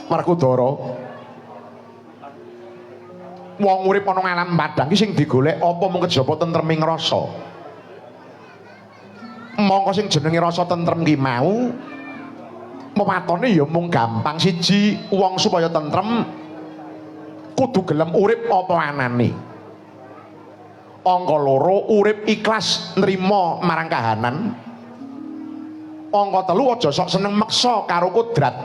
Werkudara, wong urip ana alam padhang ki sing digolek apa mung kejaba tentreming rasa. Mongko sing jenenge rasa tentrem ki mau mewatone ya mung gampang siji, wong supaya tentrem kudu gelem urip apa anane. Angka loro, urip ikhlas nrima marang kahanan. Angka telu, aja sok seneng meksa karo kodrat.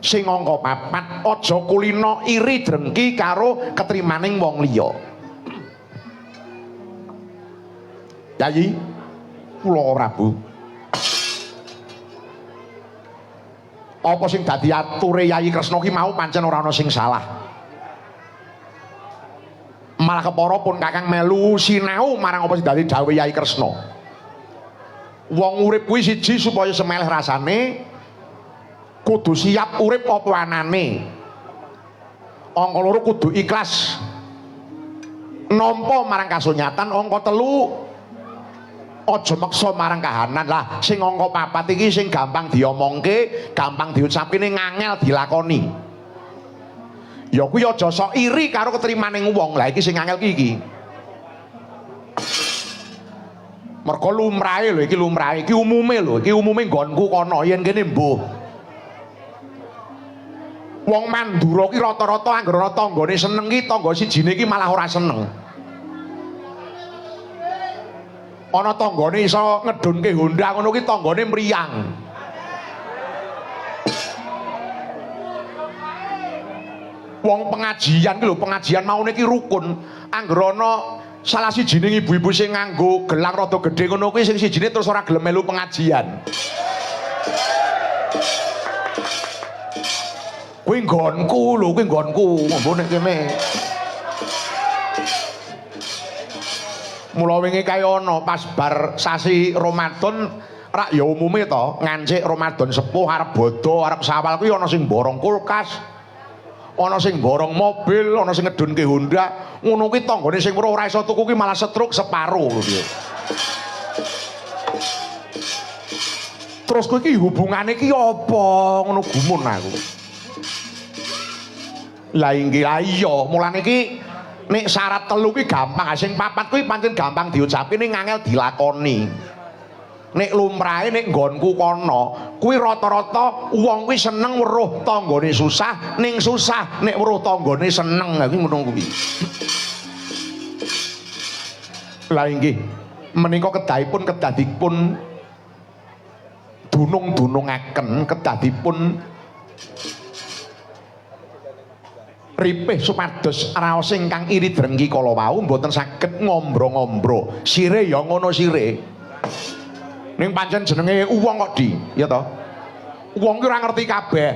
Sing angka papat, aja kulino iri drengki karo ketrimaning wong liya. Yayi, kula Prabu, apa sing dadi ature Yayi Kresna ki mau pancen ora ana sing salah. Malah kepara pun kakang melu sinau marang apa sing dadi dawuhe Yayi Kresna. Wong urip kuwi siji supaya semeleh rasane kudu siap urip apa anane. Angka loro kudu ikhlas nampa marang kasunyatan. Angka telu aja meksa marang kahanan. Lah sing angka papat iki sing gampang diomongke, gampang diucapke, ning angel dilakoni. Ya kuwi aja sok iri karo ketrimaning wong. Lah iki sing angel ki iki. Mergo lumrahe lho iki, lumrahe iki umume lho, iki umume nggonku kono yen kene mbuh. Wong Mandura ki rata-rata anggere ana tanggane seneng ki tangga sijine ki malah ora seneng. Ana tanggane iso ngedunke Honda ngono ki tanggane mriyang. Wong pengajian ki lho, pengajian maune ki rukun. Anggere ana salah sijining ibu-ibu sing nganggo gelang rada gedhe ngono kuwi sing sijine terus ora gelem melu pengajian. Kuwi nggonku lho, kuwi nggonku, mbuh nek kene. Mula wingi kae ana pas bar sasi Ramadan rak ya umume to, ngancik Ramadan sepuh arep bodho, arep sawal kuwi ana sing borong kulkas, ana sing borong mobil, ana sing ngedunke Honda. Ngono kuwi tanggane sing weruh ora iso tuku kuwi malah setruk separo lho piye. Terus kuwi iki hubungane ki apa ngono gumun aku. Lah inggih, lah iya, mulane iki nek syarat telu kuwi gampang, sing papat kuwi pancen gampang diucapke ning angel dilakoni. Nek lumrahe nek nggonku kono, kuwi rata-rata wong kuwi seneng weruh tanggane susah, ning susah nek weruh tanggane seneng, kuwi ngono kuwi. Lah inggih, menika kedahipun kedah dipun dunung-dunungaken, kedah dipun ripih supados raos ingkang iri drengki kala wau mboten saged ngombro-ngombro. Sire ya ngono sire. Ning pancen jenenge wong kok di, ya toh? Wong ki ora ngerti kabeh.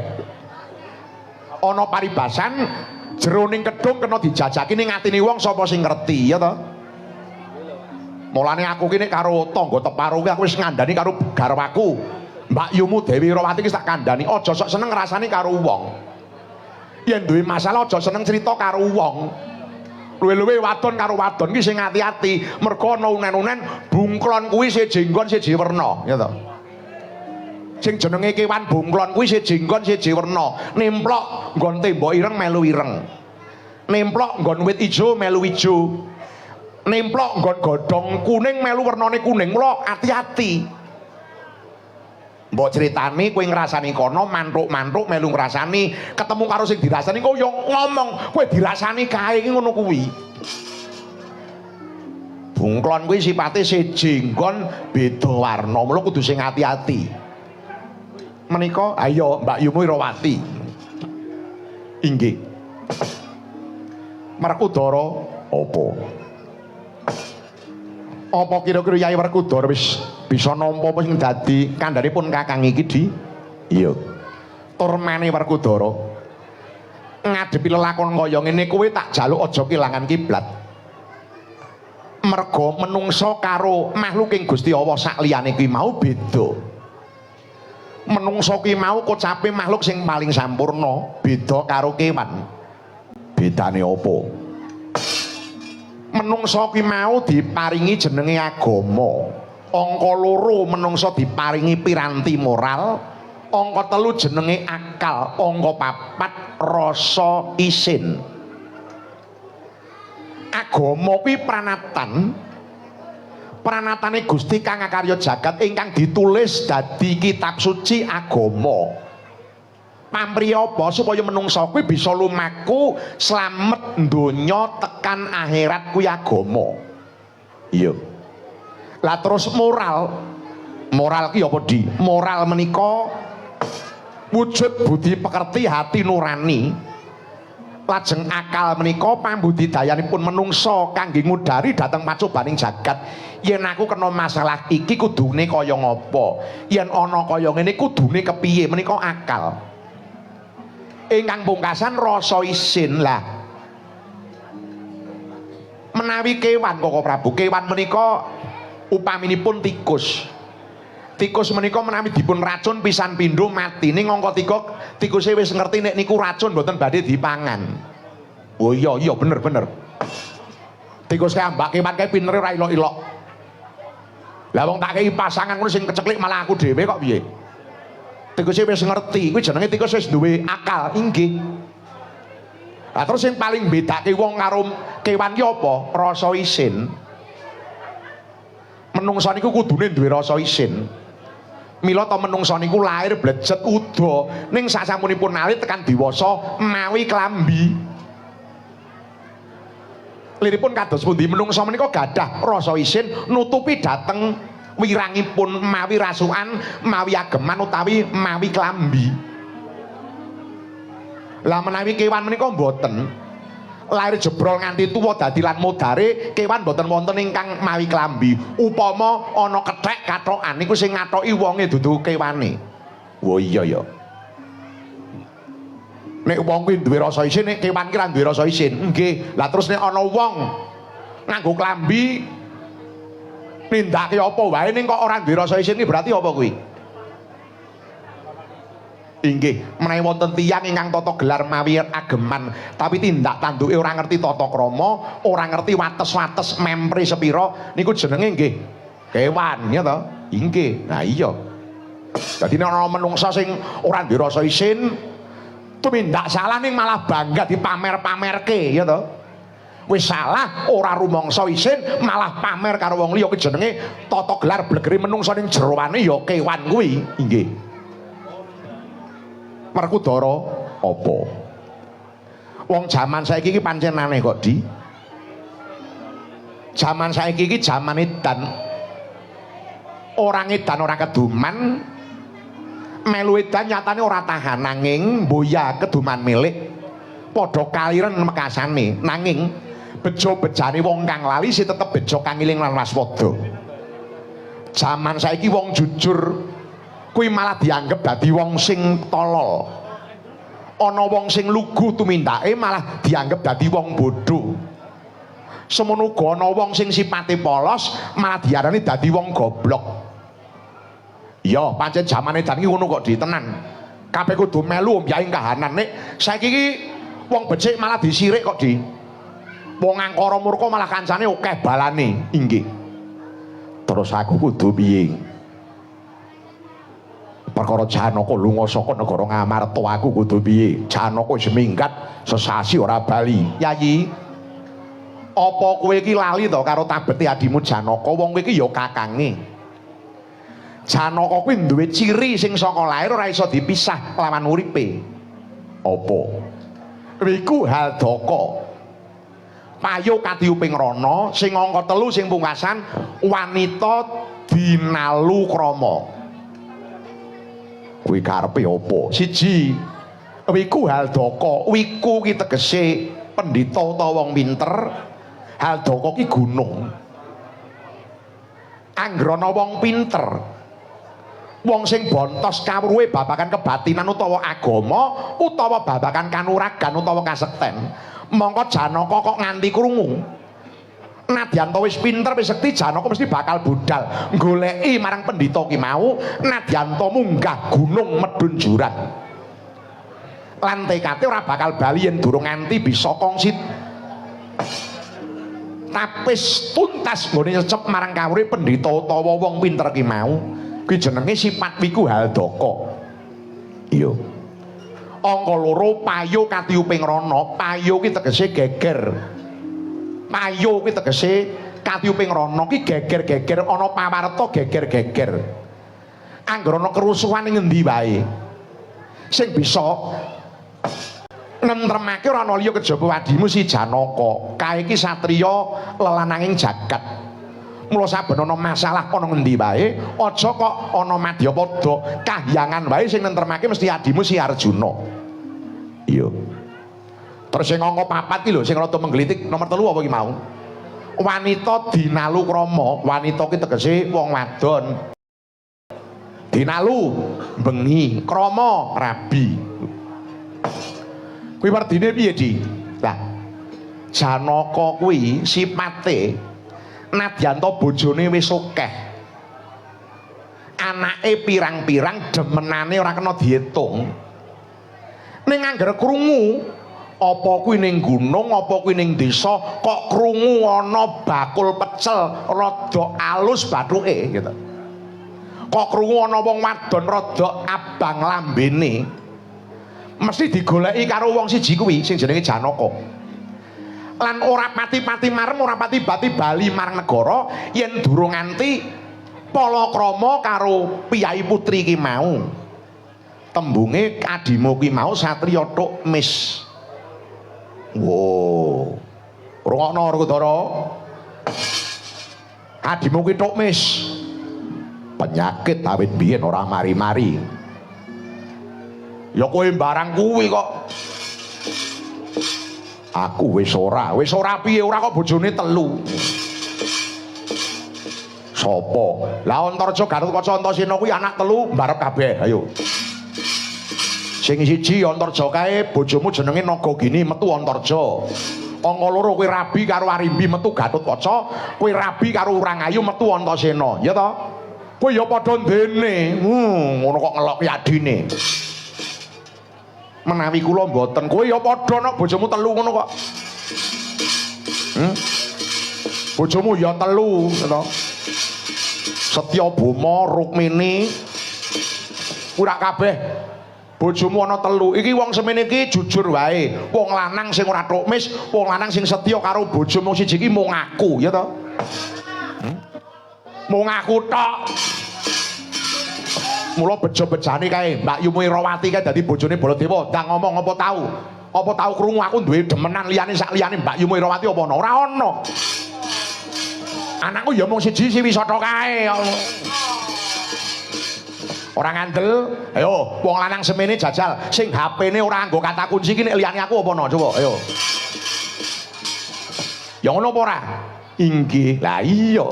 Ana paribasan jeroning kedung kena dijajaki ning atine wong sapa sing ngerti, ya toh? Mulane aku ki nek karo tangga teparo ki aku wis ngandani karo garwaku. Mbak Yumu Dewi Rawati ki tak kandhani, aja sok seneng ngrasani karo wong. Yen duwe masalah aja seneng cerita karo wong. Luwe-luwe wadon karo wadon ki sing ati-ati, mergo ana unen-unen bungklon kuwi siji nggon siji werna, ya to. Sing jenenge kewan bungklon kuwi siji nggon siji werna, nemplok nggon tembok ireng melu ireng. Nemplok nggon wit ijo melu ijo. Nemplok nggon godhong kuning melu wernane kuning. Mula ati-ati. Mbok critani kowe ngrasani kono mantuk-mantuk melu ngrasani, ketemu karo sing dirasani kok yo ngomong, kowe dirasani kae iki ngono kuwi. Bungklon kuwi sipate siji nggon beda warna, mula kudu sing ati-ati. Menika ayo Mbak Yumu Irawati. Inggih. Werkudara apa? Apa kira-kira Yai Werkudara wis bisa nampa apa sing dadi kandhanipun kakang iki di? Iya. Turmane Werkudara ngadepi lelakon kaya ngene kowe tak jaluk aja kelangan kiblat. Merga menungsa karo makhluking Gusti Allah sak liyane kuwi mau beda. Menungsa kuwi mau kocape makhluk sing paling sampurna, beda karo kewan. Bedane apa? Menungsa kuwi mau diparingi jenenge agama. Angka loro menungsa diparingi piranti moral. Angka telu jenenge akal, angka papat rasa isin. Agama kuwi pranatan, pranatane Gusti kang akarya jagat ingkang ditulis dadi kitab suci agama. Pamrih apa? Supaya menungsa kuwi bisa lumaku slamet donya tekan akhirat kuwi agama. Iya. Lah terus moral. Moral ki apa, Di? Moral menika wujud budi pekerti hati nurani. Lajeng akal menika pambudidayanipun menungsa kangge ngudari dhateng pacobaning jagat. Yen aku kena masalah iki kudune kaya ngapa? Yen ana kaya ngene kudune kepiye? Menika akal. Ingkang pungkasan rasa isin lah. Menawi kewan, Koko Prabu, kewan menika upaminipun tikus. Tikus menika menawi dipun racun pisan pindho mati. Ning angka 3 tikuse wis ngerti nek niku racun mboten badhe dipangan. Oh iya iya, bener bener. Tikus kae ambak kewan kae pintere ora ilok-ilok. Lah wong tak kei pasangan ngono sing keceklik malah aku dhewe kok piye? Tikuse wis ngerti, kuwi jenenge tikus wis duwe akal, inggih. Lah terus sing paling bedake wong karo kewan ki apa? Rasa isin. Menungsa niku kudune duwe rasa isin. Mila ta menungsa niku lahir blejet uda, ning sasampunipun alit tekan dewasa mawi klambi. Liripun kados pundi? Menungsa menika gadah rasa isin nutupi dhateng wirangipun mawi rasukan, mawi ageman utawi mawi klambi. Lah menawi kewan menika mboten. Lahir jebrol nganti tuwa dadi lan modare kewan mboten wonten ingkang mawi klambi. Upama ana kethek kathokan niku sing ngathoki wonge, dudu kewane. Oh iya ya. Nek wong kuwi duwe rasa isin, nek kewan ki ra duwe rasa isin. Nggih. Lah terus nek ana wong nganggo klambi nindakake apa wae ning kok ora duwe rasa isin ki berarti apa kuwi? Inggih, menawi wonten tiyang ingkang tata gelar mawi ageman, tapi tindak tanduke ora ngerti tata krama, ora ngerti wates-wates mempre sepira, niku jenenge nggih kewan, ya to? Inggih. Nah iya. Dadi nek ana menungsa sing ora duwe rasa isin, tumindak salah ning malah bangga dipamer-pamerke, ya to? Wis salah ora rumangsa isin, malah pamer karo wong liya, kuwi jenenge tata gelar blegere menungsa ning jeroane ya kewan kuwi. Inggih. Werkudara apa? Wong jaman saiki iki pancen aneh kok, Di. Jaman saiki iki jaman edan. Orang edan ora keduman, melu edan nyatane ora tahan, nanging mboya keduman milik padha kaliren mekasane, nanging bejo-bejane wong kang lali si tetep bejo kang iling lan waspada. Jaman saiki wong jujur kuwi malah dianggep dadi wong sing tolol. Ana wong sing lugu tumindake malah dianggep dadi wong bodho. Semono uga ana wong sing sipate polos malah diarani dadi wong goblok. Ya, pancen jamane edan iki ngono kok, ditenan. Kabeh kudu melu ombyahing kahanan. Nek saiki iki wong becik malah disirik kok, Di. Wong angkara murka malah kancane akeh balane. Inggih. Terus aku kudu piye? Perkara Janaka lunga saka negara Ngamarta aku kudu piye? Janaka wis minggat sesasi ora bali. Yayi, apa kowe iki lali to karo tabete adimu Janaka? Wong kowe iki ya kakange. Janaka kuwi duwe ciri sing saka lair ora iso dipisah lawan uripe. Apa? Wiku Haldaka. Payo katiyuping rana, sing angka 3 sing pungkasan wanita dinalu krama. Kuwi karepe apa? Siji, Wiku Haldaka. Wiku ki tegese pendhita utawa wong pinter. Haldaka ki gunung. Angger ana wong pinter, wong sing bontos kawruhe babagan kebatinan utawa agama utawa babagan kanuragan utawa kasekten, mongko Janaka kok nganti krungu. Nadyan to wis pinter wis sekti, Janaka mesti bakal budal goleki marang pendhita ki mau, nadyan to munggah gunung medhun jurang. Lan tekate ora bakal bali yen durung nganti bisa kongsi tapis tuntas nggone nyecep marang kawruhe pendhita utawa wong pinter ki mau. Kuwi jenenge sifat Wiku Haldaka. Iya. Angka loro payo katiyuping rana. Payo ki tegese geger. Payo ki tegese katiyuping rana ki geger-geger ana pawarta geger-geger. Angger ana kerusuhan ning ngendi wae sing bisa nentremake ora ana liya kejaba wadimu si Janaka. Kae iki satriya lelananging jagat. Mula saben ana masalah ana ngendi wae, aja kok ana madyapada, kahyangan wae sing nentremake mesti adimu si Arjuna. Iya. Terus sing angka 4 ki lho sing rada menggelitik nomor 3 apa ki mau? Wanita dinalu krama, wanita ki tegese wong wadon. Dinalu bengi, krama rabi. Kuwi werdine piye, Di? Lah, Janaka kuwi sipate nadyan to bojone wis akeh. Anake pirang-pirang demenane ora kena diitung. Ning angger krungu apa kuwi ning gunung, apa kuwi ning desa, kok krungu ana bakul pecel rada alus bathuke gitu. Kok krungu ana wong wadon rada abang lambene, mesti digoleki karo wong siji kuwi sing jenenge Janaka. Lan ora pati-pati marem, ora pati-pati bali marang negara yen durung nganti palakrama karo piyai putri ki mau. Tembunge adimu ki mau satriya tuk mis. Wo. Rungokno Werkudara. Adimu ki tuk mis. Penyakit awit biyen ora mari-mari. Ya kowe barang kuwi kok. Aku wis ora piye, ora kok bojone telu. Sopo? Lah Antarja Gatotkaca Antasena kuwi anak telu mbarep kabeh. Ayo. Sing siji Antarja kae bojomu jenenge Nagagini metu Antarja. Angka loro kowe rabi karo Arimbi metu Gatotkaca, kowe rabi karo Urangayu metu Antasena, ya to? Kowe ya padha ndene. Ngono kok ngeloki adine. Menawi kula mboten, kowe ya padha nek bojomu telu ngono kok. Bojomu ya telu, to. Setyabama, Rukmini, kuwi rak kabeh bojomu ana telu. Iki wong semene iki jujur wae. Wong lanang sing ora tukmis, wong lanang sing setya karo bojomu siji iki mung aku, ya to? Mung aku tok. Mula bejo-bejane kae Mbak Yumu Irawati kae dadi bojone Baladewa. Ndang ngomong apa tau? Apa tau krungu aku duwe demenan liyane sak liyane Mbak Yumu Irawati apa ana? Ora ana. Anakku ya mung siji si Wisata kae. Ora ngandel. Ayo, wong lanang semene jajal sing HP-ne ora nganggo kata kunci iki nek liyane aku apa ana? Coba, ayo. Ya ngono apa ora? Inggih. Lah iya.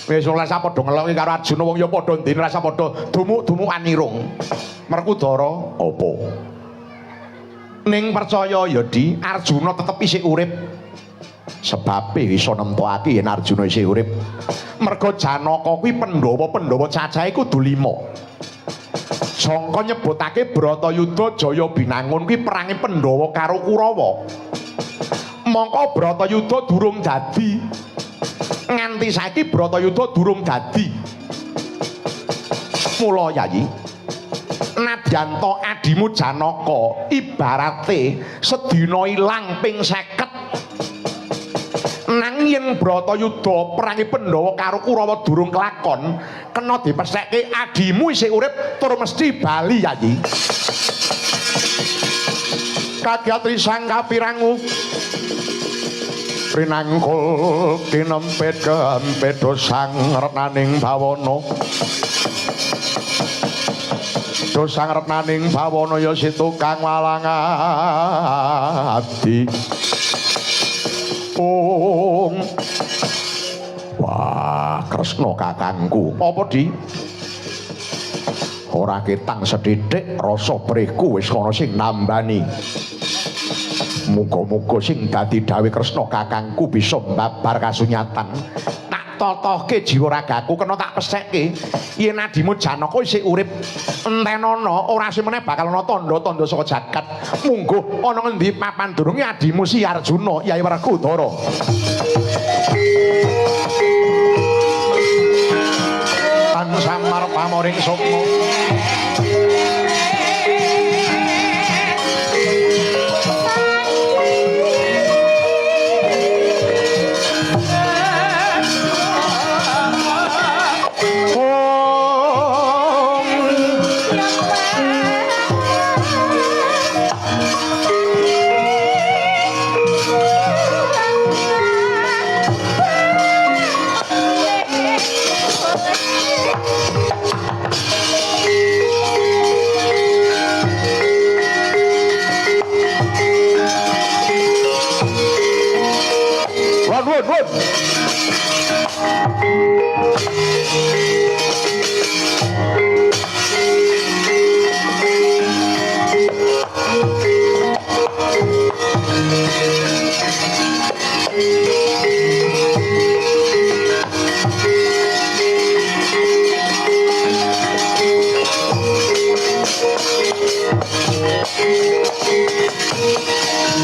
Wis ora rasa padha ngeloki karo Arjuna wong ya padha ndene rasa padha dumuk-dumukan irung. Werkudara apa? Ning percaya ya Di, Arjuna tetep isih urip. Sebabe iso nemtokake yen Arjuna isih urip. Merga Janaka kuwi Pandhawa-Pandhawa cacahe kudu 5. Sangka nyebutake Bratayuda Jaya Binangun kuwi perange Pandhawa karo Kurawa. Mongko Bratayuda durung dadi. Nganti saiki Bratayuda durung dadi. Mula Yayi, nadyan to adimu Janaka ibarate sedina ilang ping 50. Nanging yen Bratayuda perangi Pandhawa karo Kurawa durung kelakon, kena dipestheke adimu isih urip tur mesti bali Yayi. Kagyatri sang kapirangu rinangkul tinempit kempit dosang retnaning bawana. Dosang retnaning bawana ya si tukang walang abdi. Ung. Wah, Kresna kakangku. Apa, Di? Ora ketang sethithik rasa prihku wis ana sing nambani. Muga-muga sing dadi dawuh Kresna kakangku bisa mbabar kasunyatan. Tak totohke jiwa ragaku kena tak pesekke yen adimu Janaka isih urip. Entenono ora semene bakal ana tandha-tandha saka jagat. Mungguh ana ngendi papan durunge adimu si Arjuna Yai Werkudara. Tan samar pamoring sukma.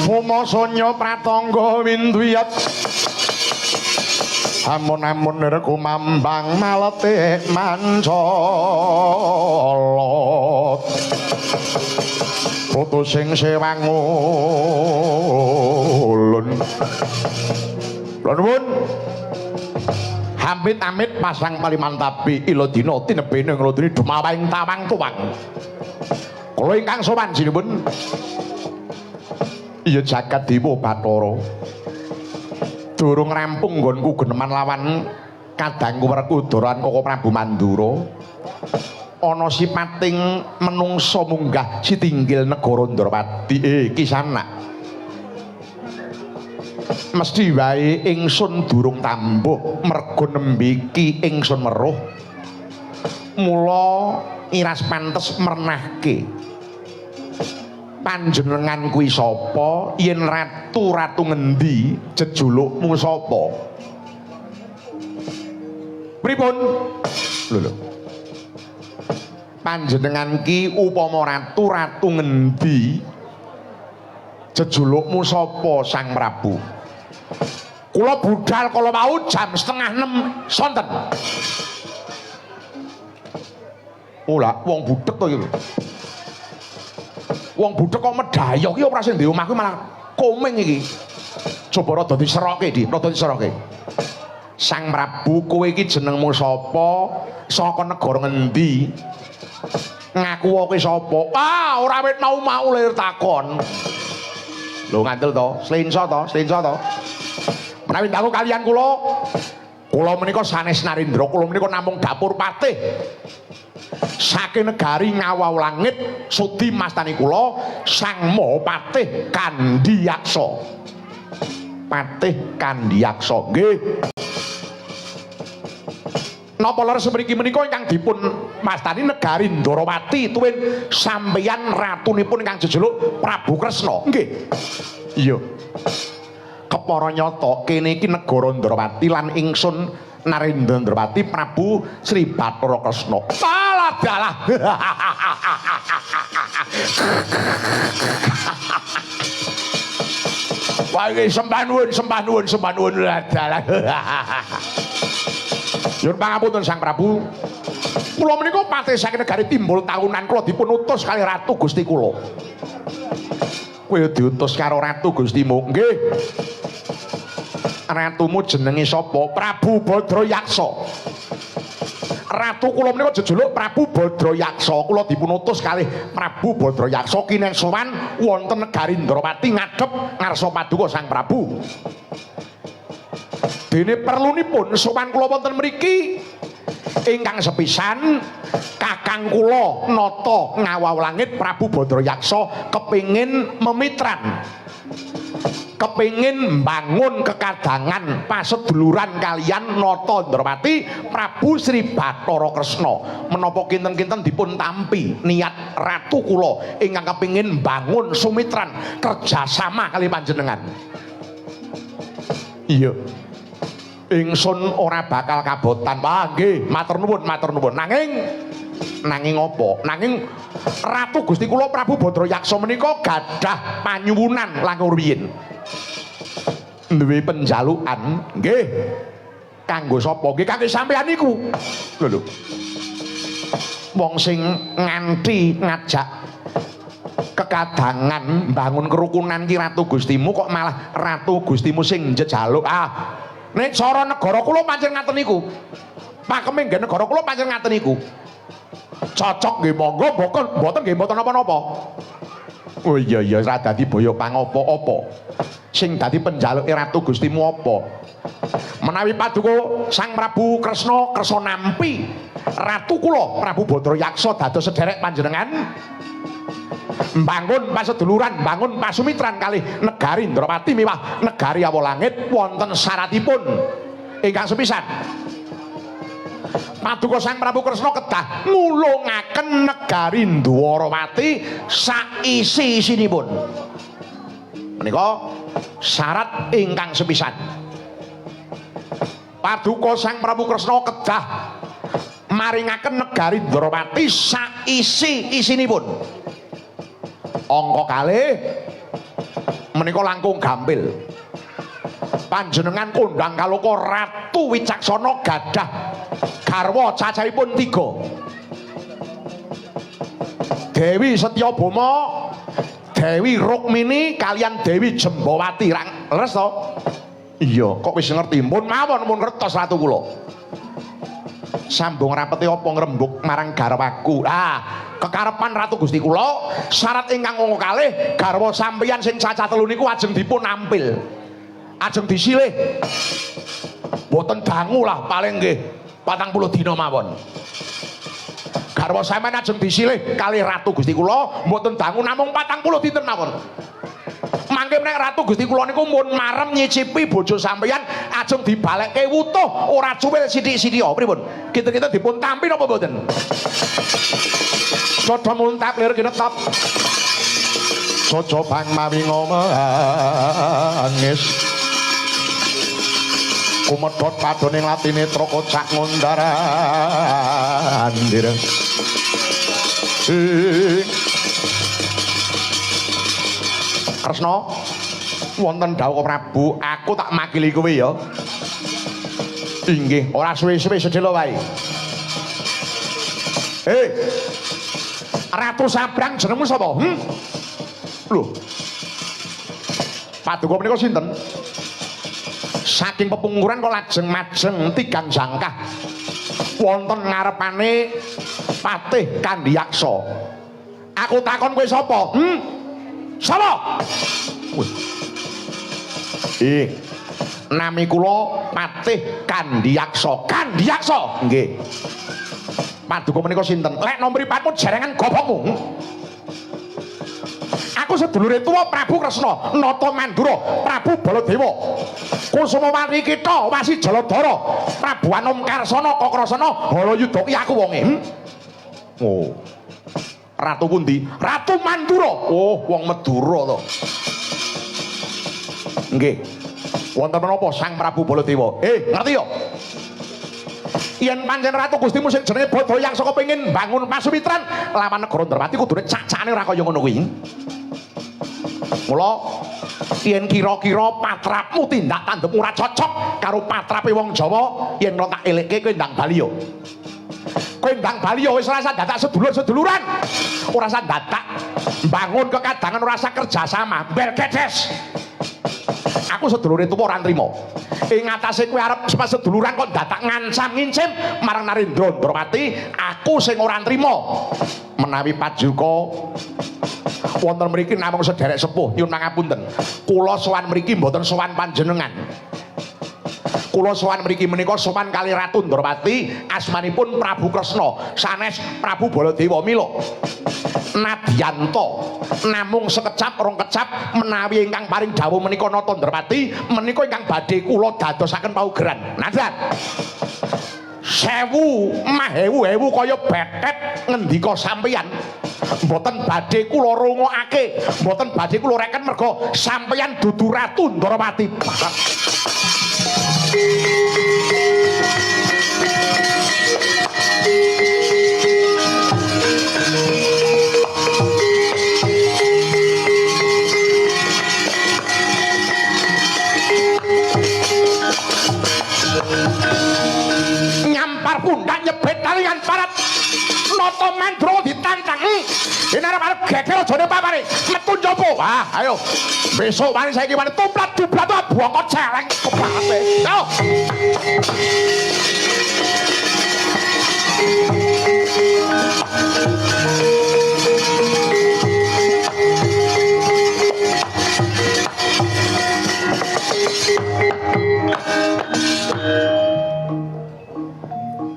Uma sonya pratangga winduyat amun-amun kumambang maletik mancolot putu sing sewangun. Kula nuwun. Amit-amit pasang palimantabi ila dina tinebene nglodri dumawahing tawang tuwang. Kula ingkang sowan sinuwun. Iya jagat dewa Bathara. Durung rampung nggonku geneman lawan kadangku Werkudara lan Koko Prabu Mandura. Ana sipating menungsa munggah sitinggil negara Ndrawati. Kisanak. Mesti wae ingsun durung tambuh merga nembe iki ingsun weruh. Mula iras pantes mernahke. Panjenengan kuwi sapa? Yen ratu-ratu ngendi jejulukmu sapa? Pripun? Lho lho. Panjenengan ki upama ratu-ratu ngendi jejulukmu sapa Sang Prabu? Kula budal kala wau jam 5:30 sonten. Ola, wong budhek to iki. Wong budhek kok medhayok iki ora sing ndek omahku malah komeng iki. Coba rada diseroke, Di, rada diseroke. Sang Prabu, kowe iki jenengmu sapa? Saka negara ngendi? Ngaku kowe sapa? Ah, ora wit mau-mau lir takon. Lho ngandel to, slenso to, slenso to. Menawi dangu kaliyan kula, kula menika sanes Narendra, kula menika namung dapur patih. Saking negari Ngawau Langit sudi mastani kula Sang Mahapatih Kandhiyaksa. Patih Kandhiyaksa. Nggih. Napa leres mriki menika ingkang dipun mastani negari Ndrawati tuwin sampeyan ratunipun ingkang jejuluk Prabu Kresna. Nggih. Iya. Kepara nyata kene iki negara Ndrawati lan ingsun Narendra Ndrawati Prabu Sri Bathara Kresna. Alah dalah. Wah iki sembah nuwun, sembah nuwun, sembah nuwun dalah. Nyuwun pangapunten Sang Prabu. Kula menika patih saking negari Timbul tahunan kula dipun utus kalih Ratu Gusti kula. Kowe diutus karo Ratu Gustimu? Nggih. Ratumu jenenge sapa? Prabu Badrayaksa. Ratu kula menika jejuluk Prabu Badrayaksa. Kula dipun utus kalih Prabu Badrayaksa kineng sowan wonten negari Ndrawati ngadhep ngarsa paduka Sang Prabu. Dene perlunipun sowan kula wonten mriki ingkang sepisan kakang kula nata Ngawau Langit Prabu Badrayaksa kepingin memitran, kepingin mbangun kekadangan paseduluran kaliyan nata Ndrawati Prabu Sri Bathara Kresna. Menapa kinten-kinten dipun tampi niat ratu kula ingkang kepingin mbangun sumitran kerjasama kali panjenengan. Iya. Ingsun ora bakal kabotan. Wah nggih, matur nuwun, matur nuwun. Nanging nanging apa? Nanging Ratu Gusti kula Prabu Badrayaksa menika gadah panyuwunan langkung rumiyin. Duwe penjalukan, nggih. Kanggo sapa? Nggih kangge sampeyan niku. Lho lho. Wong sing nganti ngajak kekadangan mbangun kerukunan ki Ratu Gustimu kok malah Ratu Gustimu sing njejaluk. Ah, nek cara negara kula pancen ngaten niku. Pakeme nggih negara kula pancen ngaten niku. Cocok nggih monggo, mboten nggih mboten napa-napa. Oh iya iya ora dadi boyo pangopo-opo. Sing dadi penjaluke Ratu Gustimu apa? Menawi paduka Sang Prabu Kresna kersa nampi Ratu kula Prabu Badrayaksa dados sederek panjenengan mbangun paseduluran, mbangun pasumitran kalih negari Ndrawati miwah negari Awalangit wonten syaratipun ingkang sepisan. Paduka Sang Prabu Kresna kedah ngulungaken negari Ndwarawati saisi-isinipun. Menika syarat ingkang sepisan. Paduka Sang Prabu Kresna kedah maringaken negari Ndrawati saisi-isinipun. Angka kalih menika langkung gampil. Panjenengan kondhang kaloka Ratu Wicaksana gadah garwa cacahipun 3. Dewi Setyabama, Dewi Rukmini kalian Dewi Jembawati. Leres to? Iya, kok wis ngerti. Mun mawon mun ngertos ratu kula. Sambung rapete apa ngrembug marang garwaku. Ah, kekarepan Ratu Gusti kula, syarat ingkang angka kalih garwa sampeyan sing cacah telu niku ajeng dipun ampil. Ajeng disilih. Mboten dangu lah paling nggih 40 dina mawon. Garwa sampeyan ajeng disilih kalih Ratu Gusti kula, mboten dangu namung 40 dinten mawon. Mangke nek Ratu Gusti kula niku mun marem nyicipi bojo sampeyan ajeng dibalekke wutuh ora cuwil sithik-sithik. Pripun? Kinten-kinten dipun tampi napa mboten? Cocok muntap lir kinetap. Cocok bang mawi ngomangis. Kumedhot padone latine trokocak ngundaran dir. Kresna, wonten dawuh Prabu, aku tak makili kowe ya. Inggih, ora suwe-suwe sedhela wae. Ratu Sabrang jenengmu sapa? Lho. Paduka menika sinten? Saking pepungkuran kok lajeng majeng tigang jangkah wonten ngarepane Patih Kandhiyaksa. Aku takon kowe sapa? Sapa? Nami kula Patih Kandhiyaksa. Kandhiyaksa? Nggih. Paduka menika sinten? Lek nomripatmu jerengan gobokmu. Aku sedulure tuwa Prabu Kresna, Nata Mandura, Prabu Baladewa, Kusumawati kita, Wasi Jaladara, Prabu Anom Karsana, Kakrasana, Halayuda ki aku wonge. Oh. Ratu pundi? Ratu Mandura. Oh, wong Madura to. Nggih. Wonten menapa Sang Prabu Baladewa? Ngerti ya? Yen pancen Ratu Gustimu sing jenenge Badayaksa kepengin bangun pasumitran lawan negara Ndrawati kudune cacane ora kaya ngono kuwi. Mula yen kira-kira patrapmu tindak tandukmu ora cocok karo patrape wong Jawa, yen ora tak elekke kowe ndang bali yo. Kowe ndang bali yo wis ora usah dadak sedulur-seduluran. Ora usah dadak mbangun kekadangan, ora usah kerjasama, bel gedes. Aku sedulure tuwa ora nrimo. Ing atase kowe arep seduluran kok dadak ngancam ngincim marang Narendra Ndrawati, aku sing ora nrimo. Menawi pajuka wonten mriki namung sederek sepuh, nyuwun pangapunten. Kula sowan mriki mboten sowan panjenengan. Kula sowan mriki menika sowan kali Ratu Ndrawati, asmanipun Prabu Kresna, sanes Prabu Baladewa. Mila nadyanto namung sekecap rong kecap menawi ingkang paring dawuh menika Nata Ndrawati menika ingkang badhe kula dadosaken paugeran. Nadyan sewu mahewu-hewu kaya betet ngendika sampeyan mboten badhe kula rungokake, mboten badhe kula reken merga sampeyan dudu Ratu Ndrawati. Nyampar pundak nyebet talingan parat Nata Mandura ditantang. Yen arep geger ajane papane metu njaba. Wah, ayo. Besok wani saiki wani tumplat dublat bongkot celeng kepalate. Ayo.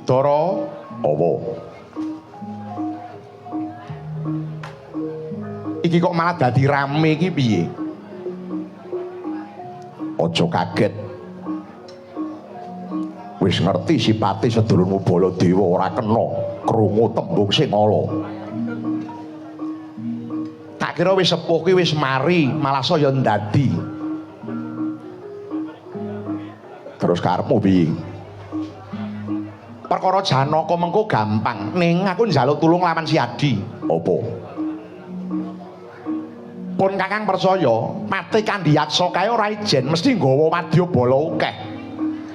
Dara awa. Iki kok malah dadi rame iki piye? Aja kaget. Wis ngerti sipate sedulurmu Baladewa ora kena krungu tembung sing ala. Tak kira wis sepuh ki wis mari, malah saya ndadi. Terus karepmu piye? Perkara Janaka mengko gampang, ning aku njaluk tulung lawan si Adi. Apa? Pun Kakang percaya, Patih Kandhiyaksa kae ora ijen, mesti nggawa wadyabala akeh.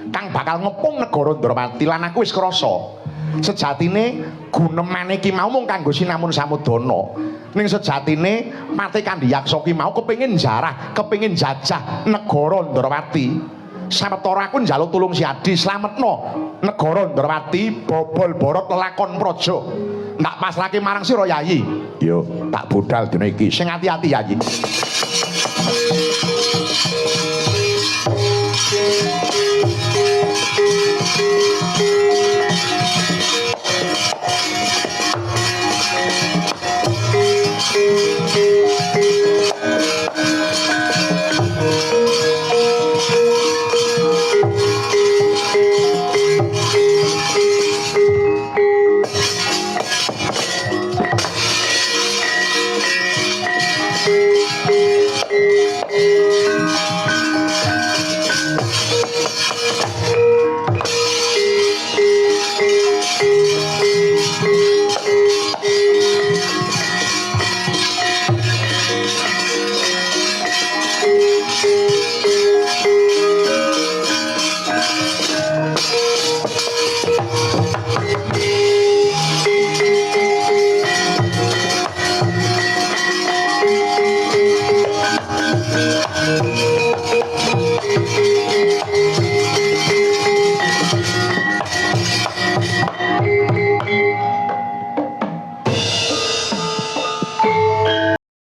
Kang bakal ngepung negara Ndrawati lan aku wis krasa. Sejatine gunemane ki mau mung kanggo Sinamun Samudana. Ning sejatine Patih Kandhiyaksa ki mau kepengin jarah, kepengin jajah negara Ndrawati. Sawetara aku njaluk tulung Si Adi slametno negara Ndrawati bobol borot lelakon praja. Tak pasrahke marang sira Yayi. Yo, tak budal dina iki. Sing ati-ati Yayi.